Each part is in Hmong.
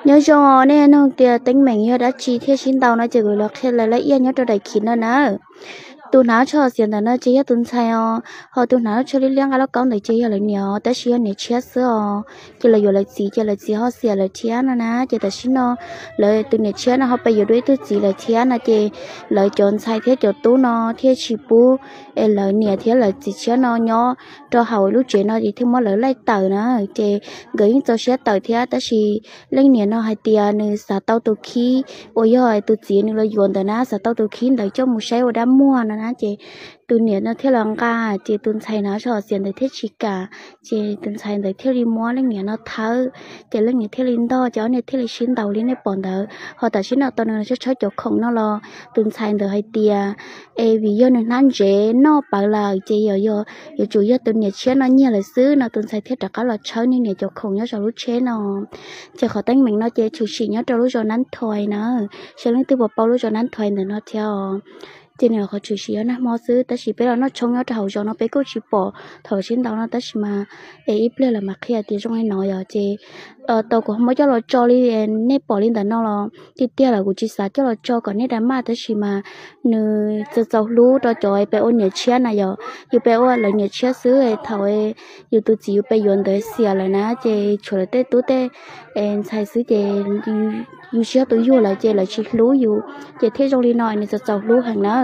Nyob zoo os, nej nug tias teeb meem yog dab tsi thiaj sib ntaus no ces kuv los qhia lawv laj iaj nyob rau daim khiv no na. Tus hnav tshoj xiav ntawm no ces yog tus ntxhais os, ho tus hnav tshoj liab liab nqa lub kaub ntawd ces yog lawv niam os, tab sis yog niam tshiab xwb os. Ces lawv yuav lawv txiv ces lawv txiv ho xiam lawv thiab no na. Ces tam sim no lawv tus niam tshiab no ho pes yuav dua ib tug txiv lawm thiab no ces lawv cov ntxhais thiab cov tub no thiaj tsis pub es lawv niam thiab lawv txiv tshiab no nyob rau hauv lub tsev no ces thiaj muab lawv laij tawm na. Ces nkawd yeej txaus siab tawm thiab tab sis leej niam no hais tias nws xav tau tus khib uas yog tus txiv nws los yuav ntawd na, xav tau tus khib ntawd coj mus saib ua dab muag no na. Ces tus niam no thiaj los nqa, ces tus ntxhais hnav tshoj xiav ntawd thiaj tsis kam, ces tus ntxhais ntawd thiaj li muab leej niam no thawb, ces leej niam thiaj li ntog, ces ob niag thiaj li sib ntaus li nej pom ntawd. Ho tam sim no tau nws los tshawb tshawb cov khoom no los tus ntxhais ntawd hais tias es vim yog nws hnab ntsev noj pawv lawm ces yog, yuav tsum yog tus niam tshiab no nyiag lawm xwb no, tus ntxhais thiaj rov qab los tshawb niag niam cov khoom nyob saum lub tsheb no. Ces qhov teeb meem no ces tshwm sim nyob rau lub zos Nab Thoi na, xyov leej twg puas paub lub zos Nab Thoi ntawm no thiab os. Ces nws qhov tshwm sim yog nag hmo xwb, tab sis peb los noj tshoob nyob rau hauv zos no peb kuj tsis pom thaum sib ntaus no, tab sis mas es ib pliag lawm mam qhia tias zoo li no yog ces tau kuv muab coj los tso li nej pom li ntawm no los tiag tiag lawm, kuv tsis xav coj los tso kom nej da maj, tab sis mas nws txaus txaus hlub rau cov pes ua niam tshiab na yog, yus pes ua lawv niam tshiab xwb, thaum yus tus txiv yus pes yuav ntawd xiam lawm na, ces tshuav lawv tej tub tej ntxhais xwb ces yus tsis yog tus yug lawm ces lawv tsis hlub yus, ces thiaj zoo li no, nws txaus txaus hlub heev na.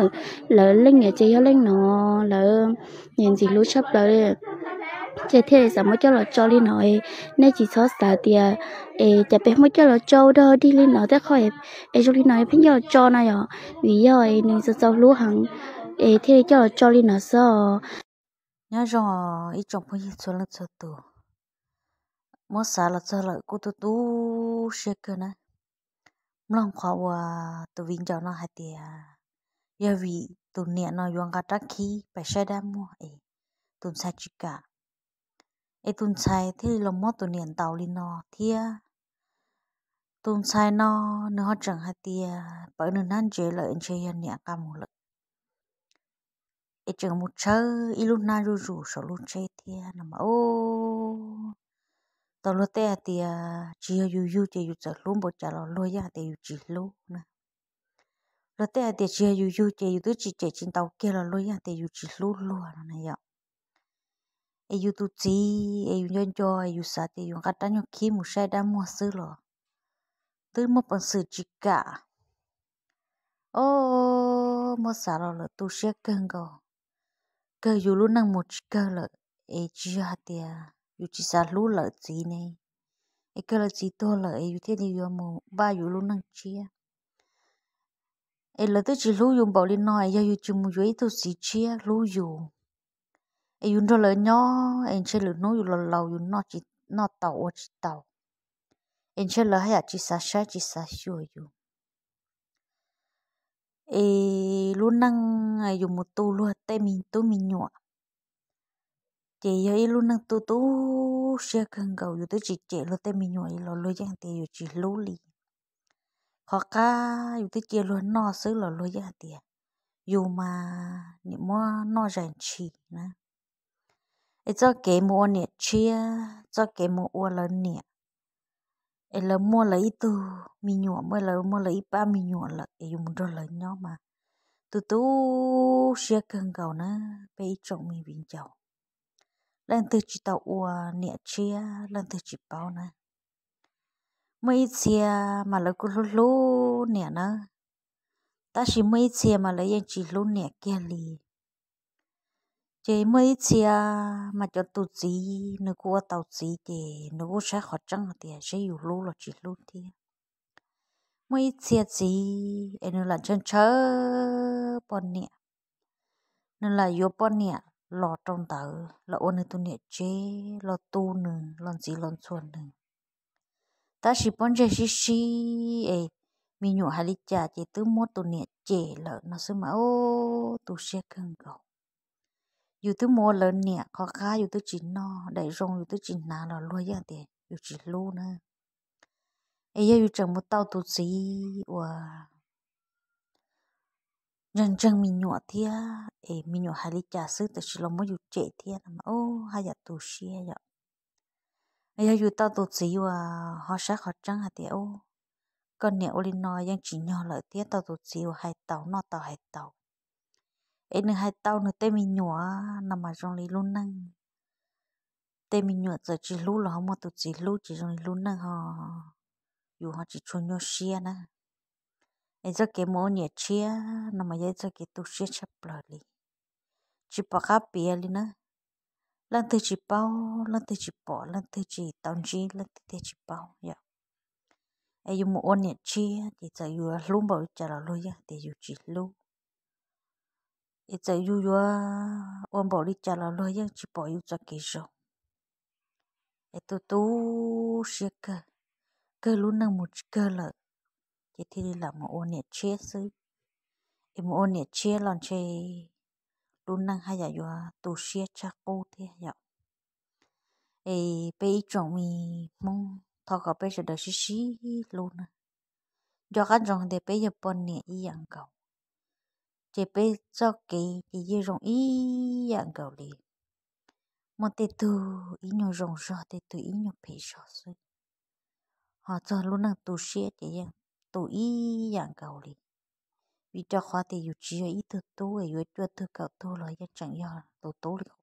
Lawv leej niam ces yog leej no, lawv niam ntxim hlub tshaj plaws li. Ces thiaj li xav muab coj los tso li no, nej tsis txhob xav tias es cas peb muab coj los tso ua dog dig li no tej qho, es zoo li no pheej coj los tso no yog vim yog nws txaus txaus hlub heev, es thiaj li coj los tso li no xwb. Nyob zoo ib tsoom phooj ywg txhua leej txhua tus, muab xav los txog lawm kuj tu tu siab kawg na. Mloog qhov uas tus viv ncaus no hais tias yog vim tus niam no yuav nqa rab khib pais saib dab muag es tus ntxhais tsis kam, es tus ntxhais thiaj li los muab tus niam ntaus li no thiab. Tus ntxhais no nws ho tseem hais tias pawv nws hnab ntsev lawm ntshe yog niam nqa mus lawm, es tseem mus tshawb ib lub hnab zuj zus saum lub tsheb thiab no mas. Tau luag tej hais tias tsis yog yus yug ces yus txawm hlub npaum cas los luag yeej hais tias yus tsis hlub na. Luag tej hais tias tsis yog yus yug ces yus twb tsis cem tsis ntaus kiag los luag yeej hais tias yus tsis hlub luag no na yom. Es yus tus txiv es yus nco nco es yus xav tias yus nqa rab nyuag khib mus saib dab muag xwb los twb muaj peev xwm tsis kam. Os, muab xav los lawm tu siab kawg nkaus, kawg yus lub neej mus tsis kawg lawm, es tsis yog hais tias yus tsis xav hlub lawv txiv ne, es kawg lawv txiv tuag lawm es yus thiaj li yuav mus npaj yus lub neej tshiab. Es lawv twb tsis hlub yus npaum li no es yog yus tsis mus yuav ib tug txiv tshiab hlub yus, es yus nrog lawv nyob es ntshe lwm hnub yus los laus yus noj tsis, noj tau ua tsis tau, es ntshe lawv haj yam tsis xav saib tsis xav xyuas yus. Es lub neej yus mus tu luag tej me tub me nyuam, ces yog ib lub neej tu tu siab kawg nkaus. Yus twb tsis cem luag tej me nyuam los luag yeej tias yus tsis hlub li. Qhov qab yus twb cia luag noj xwb los luag yeej hais tias yus mas niam muab noj zais ntshis na. Es txoj kev mus ua niam tshiab, txoj kev mus ua lawv niam, es lawv muaj lawv ib tug me nyuam, lawv muaj lawv ib pab me nyuam lawm es yus mus nrog lawv nyob mas tu tu siab kawg nkaus na. Peb ib tsoom me viv ncaus, leej twg tsis tau ua niam tshiab leej twg tsis paub na. Muaj ib txhia mas lawv kuj hlub hlub niam na, tab sis muaj ib txhia mas lawv yeej tsis hlub niam kiag li. Ces muaj ib txhia mas cov tus txiv nws kuj ua tau txiv ces nws kuj saib qhov tseeb hais tias seb yus hlub los tsis hlub thiab. Muaj ib txhia txiv es nws lam ntshaw ntshaw poj niam, nws lam yuav poj niam los rau ntawd los ua nws tus niam tsev, los tu nws, los ntxiv los ntxhua nws. Tab sis pob ntseg sib sib es me nyuam hais li cas ces twb muab tus niam cem lawm no xwb mas, ub, tu siab kawg nkaus. Yus twb mus ua lawv niam, qhov qab yus twb tsis noj, daim zoo yus twb tsis hnav los luag yeej tias yus tsis hlub na. Es yog yus tseem mus tau tus txiv uas ntseeg ntseeg me nyuam thiab es me nyuam hais li cas xwb tiam sis los muab yus cem thiab no mas, ub, haj yam tu siab yom. Yog yus tau tus txiv uas ho saib qhov tseeb hais tias, u, koj niam ua li no yeej tsim nyog lawm thiab tau tus txiv uas hais tau noj tau hais tau, es nws hais tau nws tej me nyuam no mas zoo li lub neej, tej me nyuam txawm tsis hlub los ho muaj tus txiv hlub ces zoo li lub neej ho, yus ho tsis tshua nyuaj siab na. Es txoj kev mus ua niam tshiab no mas yog ib txoj kev tu siab tshaj plaws li, tsis pom qab piav li na. Leej twg tsis paub, leej twg tsis pom, leej twg tsis tau ntsib, leej twg thiaj tsis paub yom. Es yus mus ua niam tshiab ces txawm yus yuav hlub npaum li cas los luag yeej tias yus tsis hlub. Es txawm yus yuav ua npaum li cas los luag yeej tsis pom yus txoj kev zoo. Es tu tu siab kawg, kawg lub neej mus tsis kawg lawm, ces thiaj li lam mus ua niam tshiab xwb. Es mus ua niam tshiab los ntshe lub neej haj yam yuav tu siab tshaj qub thiab yom. Es peb ib tsoom me Hmoob thov kom peb sawv daws sib sib hlub na. Nco qab ntsoov tias peb yog poj niam ib yam nkaus, ces peb txoj kev ces yeej zoo ib yam nkaus li. Muaj tej tug ib nyuag zoo zog, tej tug ib nyuag phem zog xwb. Ho txog lub neej tu siab ces yeej tu ib yam nkaus li. Vim rau qhov tias yus tsis yog ib tug tub es yuav cuaj tug kaum tug los yeej tseem yog tus tub li qub.